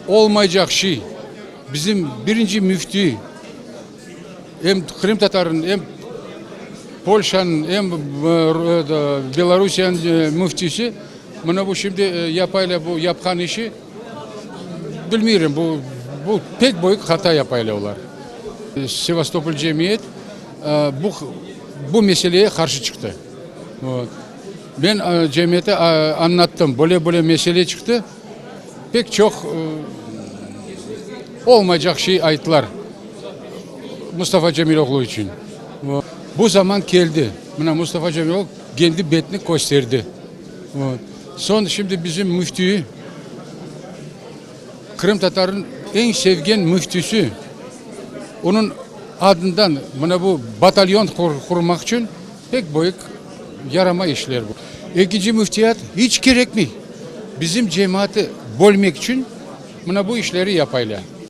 Olmaycaq şey. Bizim birinci müfti, em qırımtatarnıñ, em Polşanıñ, em Belorusiyanıñ müftisi, mına bu şimdi yapaylar bu yapqan işi, bilmeyrim, bu, bu pek büyük hata yapaylar olar. Sevastopol cemiyet bu, bu meseleye qarşı çıqtı. Men cemiyete añlattım, böyle böyle mesele çıqtı, pek çoq olmaycaq şey ayttılar Mustafa Cemiloğlu içün. Bu zaman keldi, mına Mustafa Cemiloğlu kendi betini kösterdi. Soñ şimdi bizim müfti, qırımtatarnıñ eñ sevgen müftisi, onıñ adından mına bu batalyon qurmaq içün Pek büyük yaramay işler bu. Ekinci müftiyat hiç kerekmey. Bizim cemaatı bölmek içün mına bu işleri yapaylar.